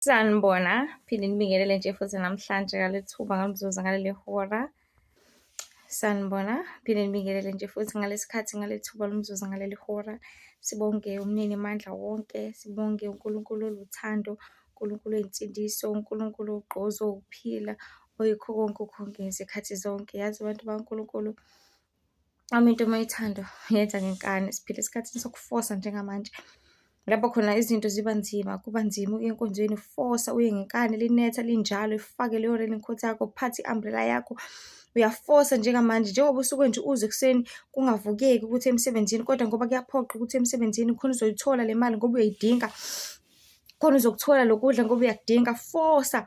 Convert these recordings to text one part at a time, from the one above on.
Sanibona, phinde nibingelele nje futhi namhlanje ngaleli thuba, ngalomzuzu, ngaleli hora. Sanibona, phinde ngibingelele nje futhi ngalesi khathi, ngaleli thuba, lomzuzu, ngaleli hora. Sibonge uMninimandla wonke, sibonge uNkulunkulu oluthando, uNkulunkulu oyinsindiso, uNkulunkulu owugqozi, owukuphila, oyikho konke konke ngezikhathi zonke. Yazi bantu bakaNkulunkulu, uma into uma uyithanda uyenza ngenkani. Siphila esikhathini sokufosa njengamanje, lapho khona izinto ziba nzima, kuba nzima ukuya enkonzweni, fosa uye ngenkani linetha linjalo, ufake leyo raincoat yakho, uphathe i-umbrella yakho, uyafosa njengamanje. Njengoba usuke nje uze ekuseni kungavukeki ukuthi emsebenzini, kodwa ngoba kuyaphoqa ukuthi emsebenzini khona uzoyithola le mali ngoba uyayidinga, khona uzokuthola lokudla ngoba uyakudinga, fosa.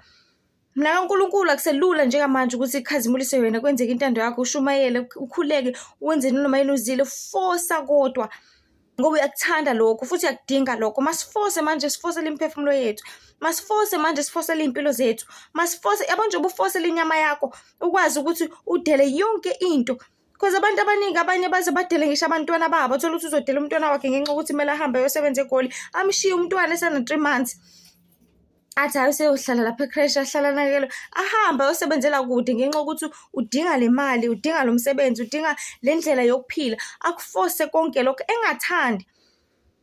Mna kaNkulunkulu akuselula njengamanje ukuthi ikhazimulise wena, kwenzeke intando yakho, ushumayele, ukhuleke, wenze noma yini uzile, fosa kodwa ngoba uyakuthanda lokho futhi uyakudinga lokho. Masifose manje sifosele imiphefumulo yethu, masifose manje sifosele iy'mpilo zethu, masifose, yabo njengoba ufosele inyama yakho, ukwazi ukuthi udele yonke into. Because abantu abaningi abanye baze badele ngisho abantwana babo, uthole ukuthi uzodela umntwana wakhe ngenxa yokuthi kumele ahambe ayosebenza eGoli, amshiye umntwana esana-3 months. Athi hhayi useyohlala lapha e-creche ahlale anakekelwe, ahambe ayosebenzela kude ngenxa yokuthi udinga le mali, udinga lo msebenzi, udinga le ndlela yokuphila. Akufose konke lokho engathandi.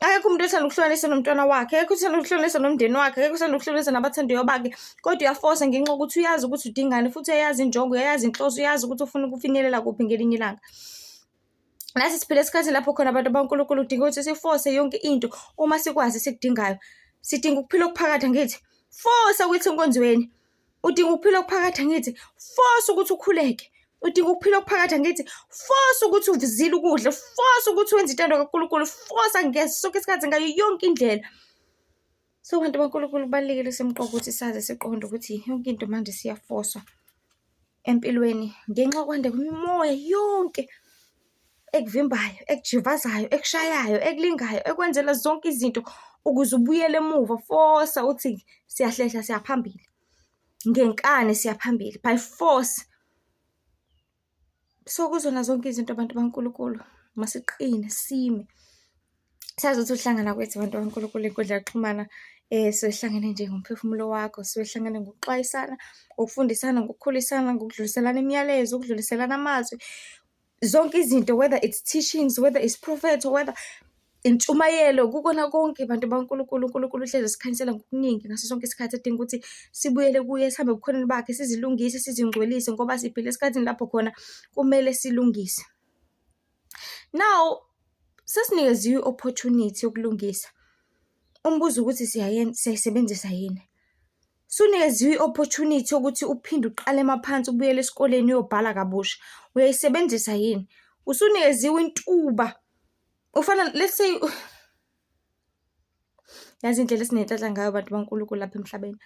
Akekho umuntu othanda ukuhlukanisa nomntwana wakhe, akekho othanda ukuhlukanisa nomndeni wakhe, akekho othanda ukuhlukanisa nabathandiwe bakhe, kodwa uyafosa ngenxa yokuthi uyazi ukuthi udingani futhi uyayazi injongo, uyayazi inhloso, uyazi ukuthi ufuna ukufinyelela kuphi ngelinye ilanga. Nathi siphila esikhathini lapho khona abantu baNkulunkulu kudinga ukuthi sifose yonke into uma sikwazi esikudingayo. Sidinga ukuphila okuphakade angithi? Fosa ukuthi enkonzweni. Udinga ukuphila okuphakade angithi? Fosa ukuthi ukhuleke. Udinga ukuphila okuphakade angithi? Fosa ukuthi uzile ukudla, fosa ukuthi wenze intando kaNkulunkulu, fosa ngeso sonke isikhathi ngayo yonke indlela. So bantu baNkulunkulu kubalulekile semqoka ukuthi sazi siqonde ukuthi yonke into manje siyafoswa empilweni ngenxa yokwanda kwemimoya yonke ekuvimbayo, ekujivazayo, ekushayayo, ekulingayo, ekwenzela zonke izinto ukuze ubuyele emuva. Fosa uthi siyahlehla siya phambili, ngenkani siya phambili, by force. So kuzona zonke izinto bantu baNkulunkulu masiqine sime. Sazi ukuthi ukuhlangana kwethu bantu baNkulunkulu inkundla yokuxhumana sihlangene nje ngomphefumulo wakho, sihlangene ngokuxwayisana, ngokufundisana, ngokukhulisana, ngokudluliselana imiyalezo, ukudluliselana amazwi. Zonke izinto whether it's teachings, whether it's prophet, whether intshumayelo, kukona konke bantu baNkulunkulu, uNkulunkulu uhlezi esikhanyisela ngokuningi ngaso sonke isikhathi edinga ukuthi sibuyele kuye, sihambe ebukhoneni bakhe, sizilungise, sizingcwelise ngoba siphila esikhathini lapho khona kumele silungise. Now, sesinikeziwe i-opportunity yokulungisa. Umbuzo ukuthi siyayisebenzisa yini? Sunikeziwe i-opportunity yokuthi uphinde uqale emaphansi ubuyele esikoleni uyobhala kabusha. Uyayisebenzisa yini? Usunikeziwe intuba. Ufana, let's say, yazi indlela esinenhlanhla ngayo bantu baNkulunkulu lapha emhlabeni.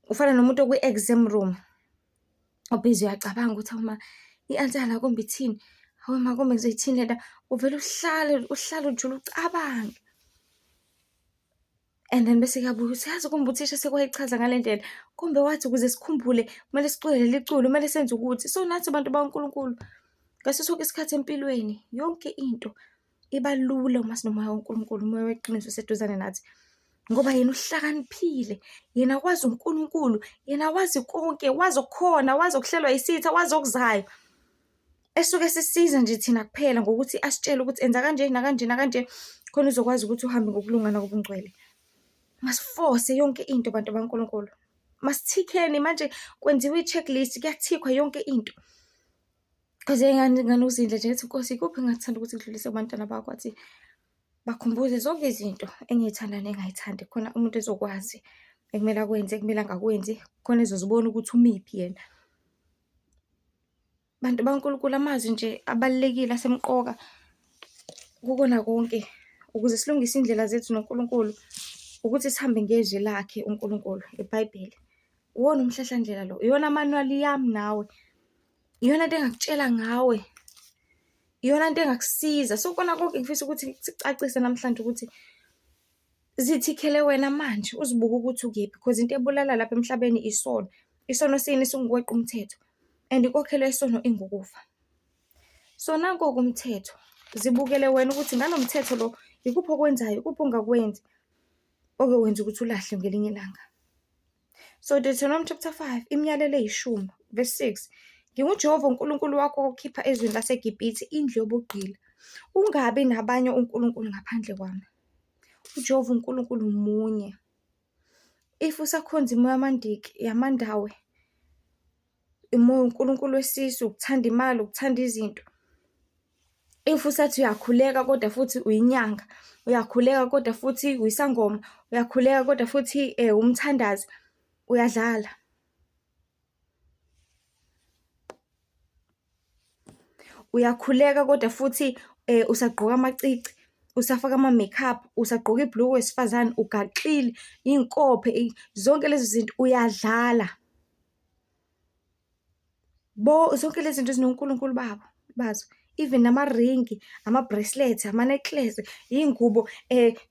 Ufana nomuntu okwi-exam room, obhizi uyacabanga ukuthi hawu ma, i-answer la kumbe ithini? Hawu ma, kumbe ngizoyithini lento? Uvele uhlale, uhlale ujule ucabange. And then bese kuyabuya ukuthi yazi kumbe uthisha sekwayichaza ngale ndlela, kumbe wathi ukuze sikhumbule kumele sicule leli culo, kumele senze ukuthi. So nathi bantu bakaNkulunkulu, ngaso sonke isikhathi empilweni, yonke into iba lula uma sinomoya kaNkulunkulu, umoya weqiniso useduzane nathi. Ngoba yena uhlakaniphile, yena wazi uNkulunkulu, yena wazi konke, wazi okukhona, wazi okuhlelwa yisitha, wazi okuzayo. Esuke esisiza nje thina kuphela ngokuthi asitshele ukuthi enza kanje nakanje nakanje, khona uzokwazi ukuthi uhambe ngokulunga nangobungcwele. Masifose yonke into bantu baNkulunkulu. Masithikheni manje kwenziwa i-checklist, kuyathikhwa yonke into. Cause nganozindla nje ngithi Nkosi ikuphi engingathanda ukuthi ngidlulise kubantwana bakho, wathi bakhumbuze zonke izinto engiy'thanda nengingay'thandi khona umuntu ezokwazi ekumele akwenze, ekumele angakwenzi, khona ezozibona ukuthi umiphi yena. Bantu baNkulunkulu amazwi nje abalulekile asemqoka kukona konke ukuze silungise iy'ndlela zethu noNkulunkulu, ukuthi sihambe ngezwi lakhe uNkulunkulu, iBhayibheli. Uwona umhlahlandlela lo, iyona manual yami nawe, iyona nto engakutshela ngawe, iyona nto engakusiza. So kukona konke ngifisa ukuthi sikucacise namhlanje ukuthi zithikhele wena manje uzibuke ukuthi ukephi because into ebulala lapha emhlabeni isono. Isono sini singukweqa umthetho and inkokhelo yesono ingukufa. So nanko-ke umthetho, zibukele wena ukuthi ngalo mthetho lo ikuphi okwenzayo, ikuphi ongakwenzi. Okuyokwenza ukuthi ulahlwe ngelinye ilanga. So Deuteronomy chapter 5, imiyalelo eyishumi, verse 6. NginguJehova uNkulunkulu wakho okhipha ezweni laseGibhithe, indlu yobugqila. Ungabi nabanye onkulunkulu ngaphandle kwami. UJehova uNkulunkulu munye. If usakhonza imoya yamandiki, yamandawe, imoya uNkulunkulu wesisu, ukuthanda imali, ukuthanda izinto. If usathi uyakhuleka kodwa futhi uyinyanga, uyakhuleka kodwa futhi uyisangoma, uyakhuleka kodwa futhi umthandazi, uyadlala. Uyakhuleka kodwa futhi usagqoka amacici, usafaka ama-makeup, usagqoka ibhulukwe wesifazane, ugaxile, iy'nkophe, zonke lezi zinto uyadlala. Bo zonke lezi zinto zinonkulunkulu babo bazo. Even namaringi, ama-bracelet, ama-necklace, iy'ngubo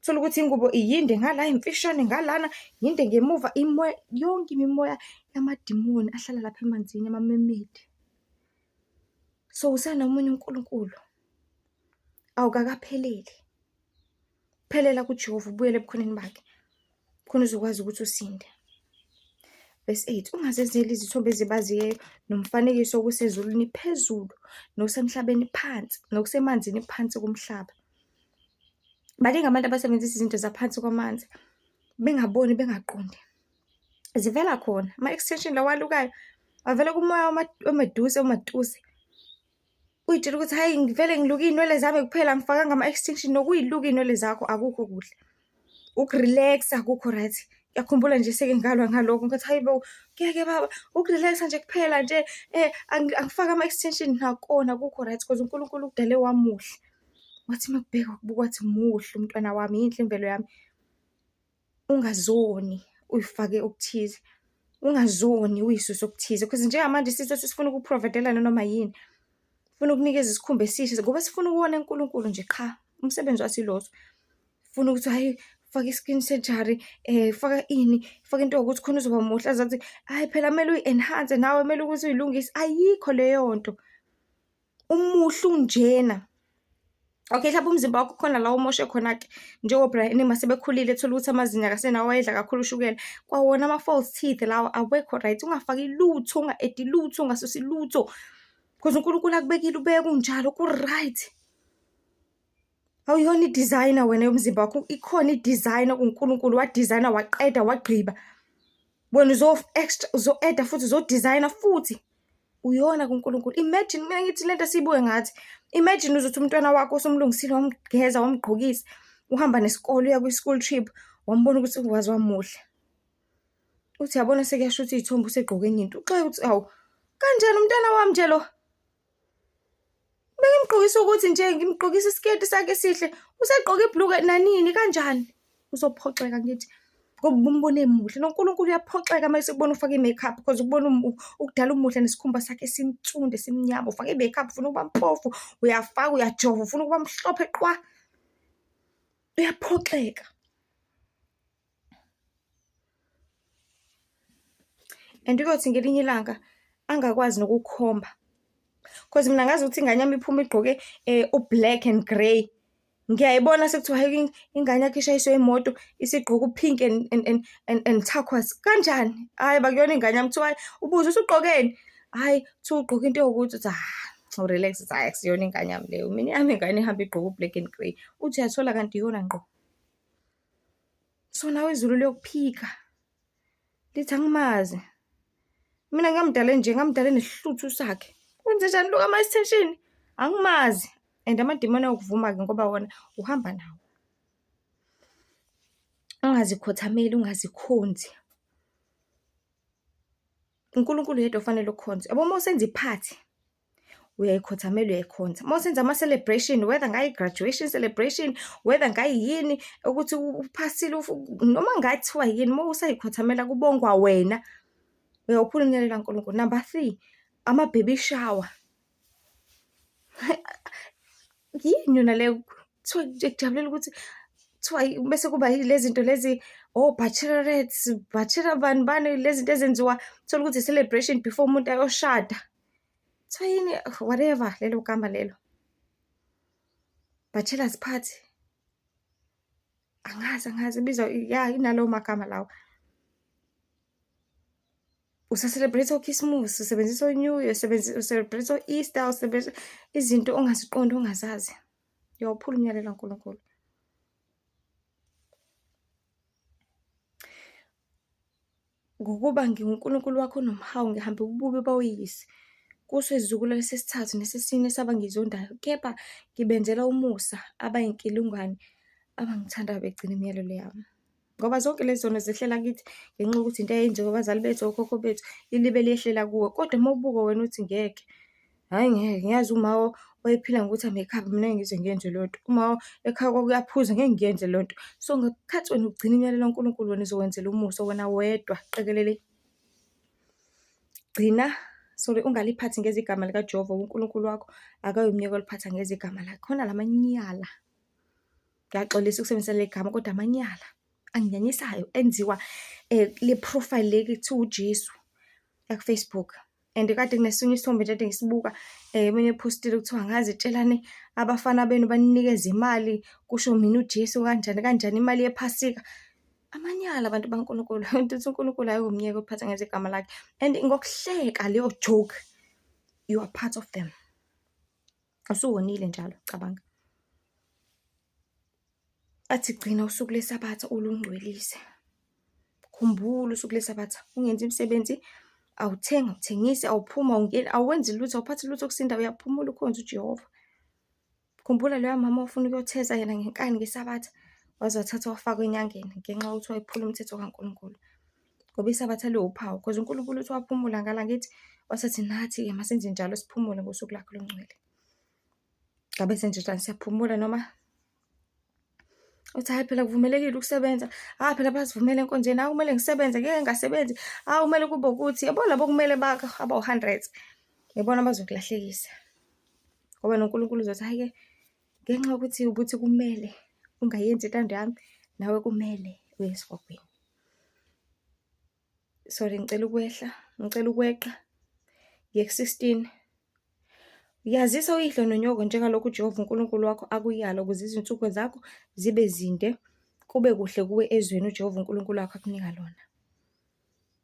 thola ukuthi ingubo iyinde ngala, imfishane ngalana, yinde ngemuva, imoya, yonke imimoya yamadimoni ahlala lapha emanzini, ama-mermaid. So usanomunye uNkulunkulu, awukakapheleli. Phelela kuJehova, ubuyele ebukhoneni bakhe, khona uzokwazi ukuthi usinde. Verse 8, ungazenzeli izithombe ezibaziweyo nomfanekiso okusezulwini phezulu, nokusemhlabeni phansi, nokusemanzini phansi komhlaba. Baningi abantu abasebenzisa izinto zaphansi kwamanzi, bengaboni, bengaqondi. Zivela khona, ama-extension lawa alukayo, avela kumoya wemedusa, wamatusi. Uy'tshela ukuthi hhayi ngivele ngiluke iy'nwele zami kuphela angifakanga ama-extension. Nokuyiluka iy'nwele zakho akukho kuhle. Uku-relax-a akukho right. Ngiyakhumbula nje seke ngalwa ngalokho ngathi hayi bo, ngeke baba, uku-relax-a nje kuphela nje angifake ama-extension nakona akukho right cause uNkulunkulu ukudale wamuhle. Wathi uma ekubheka wakubuka wathi muhle umntwana wami, yinhle imvelo yami. Ungazoni uy'fake okuthize, ungazoni uy'suse okuthize cause njengamanje isitha sesifuna ukuku-provide-ela nanoma yini. Sifuna ukukunikeza isikhumba esihle ngoba sifuna ukuwona uNkulunkulu nje qha, umsebenzi waso iloso. Funa ukuthi hhayi faka i-skin surgery, faka ini, faka into ewukuthi khona uzoba muhle aze athi, hhayi phela kumele uyi-enhance nawe kumele ukuthi uyilungise. Ayikho leyo nto. Umuhle unjena. Okay, mhlawumbe umzimba wakho khona la umoshe khona-ke, njengo-Brian uma sebekhulile ethola ukuthi amazinyo akasenawo wayedla kakhulu ushukela. Kwawona ama-false teeth lawa awekho right, ungafaki lutho, unga-add-i lutho, ungasusi lutho. Cause uNkulunkulu akubekile ubeke unjalo ku-right. Awuyona i-designer wena yomzimba wakho, ikhona i-designer kuNkulunkulu wa-designer waqeda wagqiba. Wena uzo-extra, uzo-add-a futhi uzo-designer futhi. Uyona kuNkulunkulu. Imagine, mina ngithi lento siyibuke ngathi, imagine uzothi umntwana wakho usumlungisile wamgeza wamgqokisa, uhamba nesikole uya kwi-school trip, wambona ukuthi waze wamuhle. Uthi yabona sekuyasho ukuthi iy'thombe usegqoke enye into. Uxake ukuthi hawu, kanjani umntwana wami nje lo? Bengimgqokisa ukuthi nje ngimgqokisa isiketi sakhe esihle, usegqoke ibhulukwe nanini kanjani? Uzophoxeka ngithi ngoba ubumbone emuhle. NoNkulunkulu uyaphoxeka uma esekubona ufake i-makeup because ukubona ukudala umuhle nesikhumba sakhe esinsundu esimnyama. Ufake i-makeup ufuna ukuba mpofu, uyafaka uyajova ufuna ukuba mhlophe qwa. Uyaphoxeka. And kuyothi ngelinye ilanga angakwazi nokukukhomba. Cause mina ngazi ukuthi ingane yami iphuma igqoke u-black and grey. Ngiyayibona sekuthiwa hhayi ingane yakho ishayiswe imoto isigqoke u-pink and and and and and turquoise. Kanjani? Hhayi akuyona ingane yami. Kuthiwa hhayi ubuze ukuthi ugqokeni? Hhayi kuthiwa ugqoke into ewukuthi uthi hha u-relax uthi hhayi akusiyona ingane yami leyo. Mina eyami ingane ihamba igqoke u-black and grey. Uthi uyathola kanti iyona ngqo. So nawe izulu liyokuphika. Lithi angimazi. Mina ngamdala nje, ngamdala nesihluthu sakhe. Kwenzenjani luka ama-extension? Angimazi. And amadimoni ayokuvuma-ke ngoba wona uhamba nawo. Ungazikhothameli, ungazikhonzi. UNkulunkulu yedwa ofanele ukhonzwe. Yabo uma usenza iphathi, uyayikhothamela uyayikhonza. Uma usenza ama-celebration, whether ngayi-graduation celebration, whether ngayini, ukuthi uphasile, noma ngathiwa yini, uma usayikhothamela kubongwa wena, uyawuphula umyalelo kaNkulunkulu. Number three, ama-baby shower. Yini yona leyo? Kuthiwa nje kujabulela ukuthi kuthiwa bese kuba yilezi zinto lezi o-bachelorettes, bachelor bani bani, lezi zinto ezenziwa, uthole ukuthi i-celebration before umuntu ayoshada. Kuthiwa yini, whatever lelo gama lelo. Bachelor's party. Angazi, angazi ibizwa ya inalawo magama lawo. Usa-celebrate okhisimusi, usebenzisa o-New Year, u-celebrate o-Easter, usebenzisa izinto ongaziqondi, ongazazi. Uyawuphula umyalelo kaNkulunkulu. Ngokuba nginguNkulunkulu wakho onomhawu, ngihamba ububi boyise, kuso isizukulwane sesithathu nesesine sabangizondayo, kepha ngibenzela umusa abayinkulungwane abangithandayo begcina imiyalelo yami. Ngoba zonke lezi zono zehlela kithi ngenxa yokuthi into eyayenziwa abazali bethu, okhokho bethu, ilibe liyehlela kuwe. Kodwa uma ubuka wena uthi ngeke, hhayi ngeke, ngiyazi uma wayephila ngokuthi a-make-up, mina ngeke ngize ngiyenze leyo nto. Uma ekhaya kwakuyaphuzwa, ngeke ngiyenze leyo nto. So ngekhathi wena ugcina imiyalelo kaNkulunkulu, wena uzokwenzela umusa wena wedwa qekelele. Gcina, sorry, ungaliphathi ngeze igama likaJehova uNkulunkulu wakho, akayumyeka oliphatha ngeze igama lakhe. Khona lamanyala, ngiyaxolisa ukusebenzisa leli gama kodwa amanyala anginyanyisayo enziwa le profile le kuthiwa uJesu yaku-Facebook. And kade kunesinye isithombe nje kade ngisibuka omunye ephostile kuthiwa angazi tshelani abafana benu baninikeze imali, kusho mina uJesu kanjani kanjani imali yephasika. Amanyala abantu baNkulunkulu, into uthi uNkulunkulu ayomyeka ukuphatha ngeze igama lakhe. And ngokuhleka leyo joke, you are part of them. Usuwonile njalo, cabanga. Athi gcina usuku lweSabatha ulungcwelise. Khumbula usuku lweSabatha, ungenzi imisebenzi, awuthengi, awuthengisi, awuphumi, awungeni, awenzi lutho, awuphathi lutho okusinda, uyaphumula ukhonze uJehova. Khumbula loya mama ofuna ukuyotheza yena ngenkani ngeSabatha, waze wathathwa wafakwa enyangeni ngenxa yokuthi wayephula umthetho kaNkulunkulu. Ngoba iSabatha liwuphawu, because uNkulunkulu uthi waphumula ngala ngithi, wasethi nathi-ke masenze njalo siphumule ngosuku lakhe olungcwele. Ngabe senjenjani, siyaphumula noma? Uthi hhayi phela kuvumelekile ukusebenza, hhayi phela bayasivumela enkonzweni, hhayi kumele ngisebenze, ngeke ngingasebenzi, hhayi kumele kube ukuthi, yabo labo okumele bakho abawu-hundred, yibona abazokulahlekisa. Ngoba noNkulunkulu uzothi hhayi-ke, ngenxa yokuthi ukuthi kumele ungayenzi intando yami, nawe kumele uye esihogweni. Sorry, ngicela ukwehla, ngicela ukweqa, ngiye ku-16. Yazisa uyihlo nonyoko njengalokhu uJehova uNkulunkulu wakho akuyala ukuze izinsuku zakho zibe zinde, kube kuhle kuwe ezweni uJehova uNkulunkulu wakho akunika lona.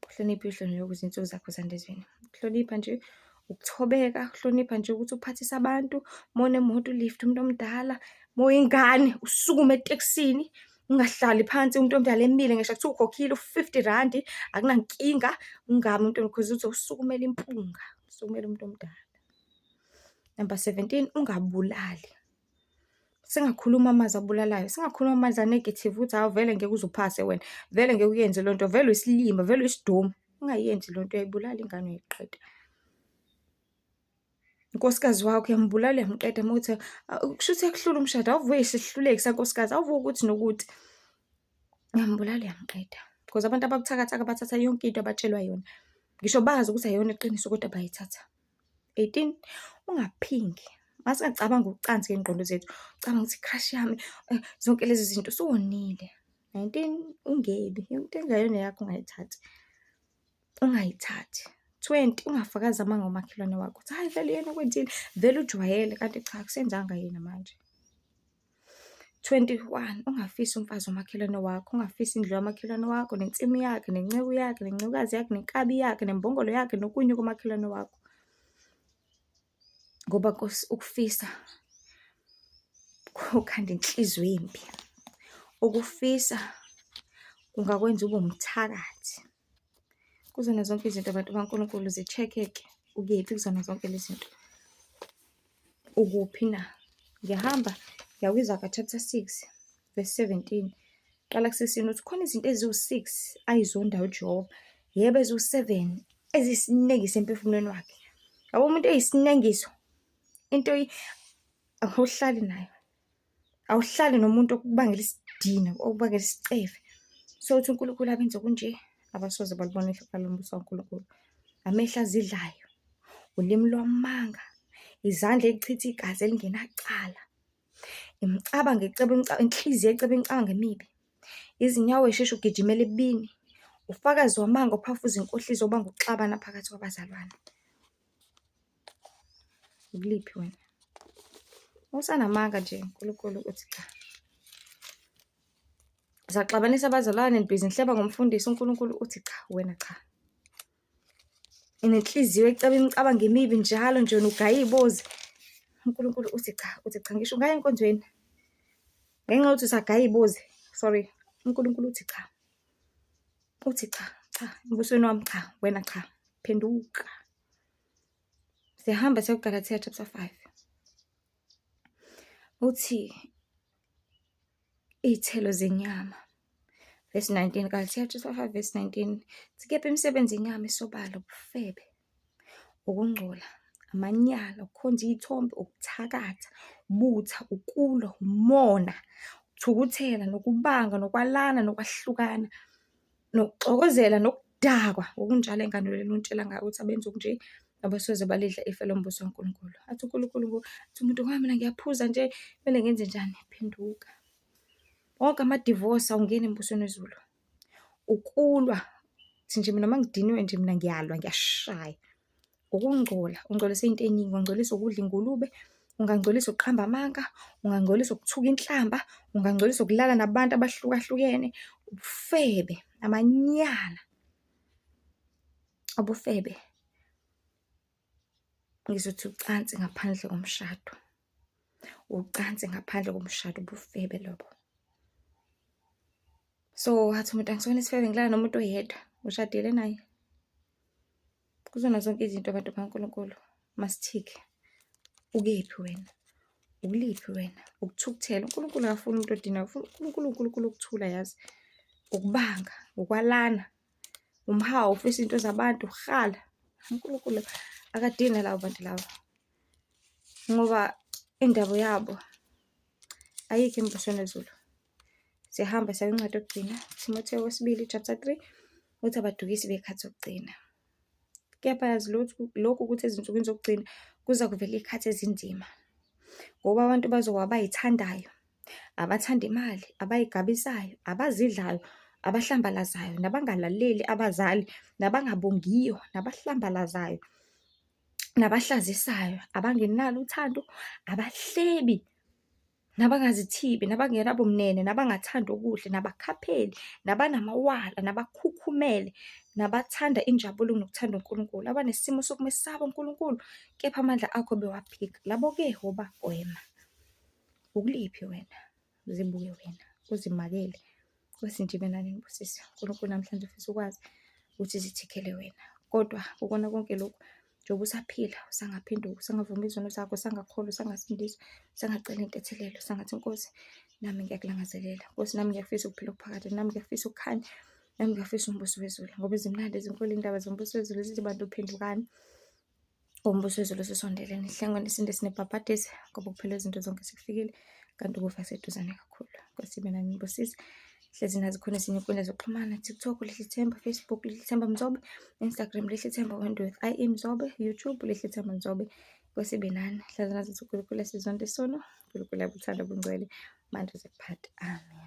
Hlonipha uyihlo nonyoko ukuze izinsuku zakho zande ezweni. Hlonipha nje ukuthobeka, hlonipha nje ukuthi uphathise abantu, uma unemoto ulift umuntu omdala, uma uyingane usukume etekisini, ungahlali phansi umuntu omdala emile ngisho kuthiwa ukhokhile u-50 randi, akunankinga, ungami umuntu because uthi usukumela impunga, usukumela umuntu omdala. Number 17, ungabulali. Singakhuluma amazwi abulalayo, singakhuluma amazwi a-negative ukuthi hawu vele ngeke uze uphase wena, vele ngeke uyenze loo nto, vele uyisilima, vele uyisidomu. Ungayenzi loo nto, uyayibulala ingane uyayiqeda. Unkosikazi wakho uyambulala uyamqeda uma kuthi kushuthi uyakuhlula umshado, awuvuke isihluleki sankosikazi, awuvuke ukuthi nokuthi. Uyambulala uyamqeda. Because abantu ababuthakathaka bathatha yonke into abatshelwa yona. Ngisho bazi ukuthi ayiyona iqiniso kodwa bayayithatha. 18, ungaphingi. Masingacabangi ucansi ngey'ngqondo zethu, ucabanga ukuthi i-crush yami, zonke lezi zinto usuwonile. 19, ungebi, into engayona eyakho ungayithathi. Ungayithathi. 20, ungafakazi amanga ngomakhelwane wakho. Uthi hhayi vele yena ukwenzile, vele ujwayele, kanti cha akusenzanga yena manje. 21, ungafisi umfazi womakhelwane wakho, ungafisi indlu yamakhelwane wakho, nensimu yakhe, nenceku yakhe, nencekukazi yakhe, nenkabi yakhe, nembongolo yakhe, nokunye komakhelwane wakho. Ngoba Nkosi ukufisa kukhanda inhliziyo embi. Ukufisa kungakwenza ube umthakathi. Kuzona zonke izinto abantu baNkulunkulu zi-check-ke ukephi kuzona zonke lezi zinto. Ukuphi na? Ngiyahamba ngiya kwiZaga chapter 6 verse 17. Qala ku-16 uthi khona izinto eziwu-6 ayizondayo uJehova, yebo eziwu-7 eziyisinengiso emphefumulweni wakhe. Yabo umuntu eyisinengiso, into awuhlali nayo. Awuhlali nomuntu okubangela isidina, okubangela isicefe. So uthi uNkulunkulu abenze kunje, abasoze balibona ifa lombuso kaNkulunkulu. Amehlo azidlayo, ulimi lwamanga, izandla ezichitha igazi elingenacala, imicabango eceba inhliziyo eceba imicabango emibi, izinyawo ey'sheshe ukugijimela ebubini, ufakazi wamanga ophafuza inkohliso obanga ukuxabana phakathi kwabazalwane. Ukuliphi wena? Usanamanga nje uNkulunkulu uthi cha. Nisaxabanisa abazalwane, nibhizi nihleba ngomfundisi, uNkulunkulu uthi cha, wena cha. Unenhliziyo eceba imicabango emibi njalo nje wena ugaya iy'bozi. UNkulunkulu uthi cha, uthi cha, ngisho ungaya enkonzweni ngenxa yokuthi usagaya iy'bozi, sorry, uNkulunkulu uthi cha. Uthi cha, cha, embusweni wami cha, wena cha, phenduka. Siyahamba siya kuGalathiya chapter 5. Uthi iy'thelo zenyama. Verse 19, Galatia chapter 5 verse 19. Ithi kepha imisebenzi yenyama isobala, ubufebe, ukungcola, amanyala, ukukhonza iy'thombe, ukuthakatha, ubutha, ukulwa, umona, ukuthukuthela, nokubanga, nokwalana, nokwahlukana, nokuxokozela, nokudakwa. Ngokunjalo engandelele untshela ngayo ukuthi abenzi okunje abasoze balidla ifa lombuso kaNkulunkulu. Athi uNkulunkulu, athi umuntu ngoba mina ngiyaphuza nje, kumele ngenze njani? Phenduka. Wonke amadivosi awungeni embusweni wezulu. Ukulwa, thi nje mina uma ngidiniwe nje mina ngiyalwa, ngiyashaya. Ukungcola, ungcolise into eningi, ungangcolisa ukudla ingulube, ungangcolisa ukuqamba amanga, ungangcolisa ukuthuka inhlamba, ungangcolisa ukulala nabantu abahlukahlukene, ubufebe, amanyala, ubufebe. Ngizothi ucansi ngaphandle komshado, ucansi ngaphandle komshado ubufebe lobo. So wathi umuntu angisona isifebe ngilala nomuntu oyedwa, ushadile naye. Kuzona zonke izinto abantu bakaNkulunkulu masithike. Ukephi wena? Ukuliphi wena? Ukuthukuthela. UNkulunkulu akafuni umuntu odinayo. UNkulunkulu uNkulunkulu wokuthula yazi. Ukubanga, ukwalana, umhawu, ufisa izinto zabantu, ukuhala. UNkulunkulu akadini nalabo bantu labo. Ngoba indaba yabo ayikho embusweni wezulu. Siyahamba siya kwincwadi yokugcina, Timothewu wesibili chapter 3, uthi abadukisi bekhathi zokugcina. Kepha yazi lokhu ukuthi ezinsukwini zokugcina kuza kuvela iy'khathi ezinzima. Ngoba abantu bazoba abay'thandayo, abathanda imali, abay'gabisayo, abazidlayo, abahlambalazayo, nabangalaleli abazali, nabangabongiyo, nabahlambalazayo, nabahlazisayo, abangenalo uthando, abahlebi, nabangazithibi, nabangenabumnene, nabangathandi okuhle, nabakhapheli, nabanamawala, nabakhukhumele, nabathanda injabulo kunokuthanda uNkulunkulu, abanesimo sokumesaba uNkulunkulu, kepha amandla akho bewaphika. Labo-ke wobagwema. Ukuliphi wena? Zibuke wena, uzimakele. Nkosi nje ibe nani nibusise. UNkulunkulu namhlanje ufisa ukwazi ukuthi zithikhele wena. Kodwa kukona konke lokhu njengoba usaphila, usangaphenduka, usangavuma izono zakho, usangakholwa, usangasindiswa, usangacela intethelelo, usangathi Nkosi, nami ngiyakulangazelela. Nkosi, nami ngiyafisa ukuphila okuphakade, nami ngiyafisa ukukhanya, nami ngiyafisa umbuso wezulu. Ngoba ezimnandi ezinkulu iy'ndaba zombuso wezulu zithi bantu phendukani. Umbuso wezulu ususondele, nihlengwe nisindiswe nibhabhadiswe ngoba ukuphela izinto zonke sekufikile kanti ukufa seduzane kakhulu. Nkosi ibe nani nibusise. Hlezi nazi khona ezinye inkundla zokuxhumana, TikTok Lihle Themba, Facebook Lihle Themba Mzobe, Instagram Lihle Themba Wendwe with IE Mzobe, YouTube Lihle Themba Mzobe. Nkosi ibe nani. Hlezi nazi ukuthi uNkulunkulu asizonde isono, uNkulunkulu abuthanda ubungcwele, manje uzekuphatha. Amen.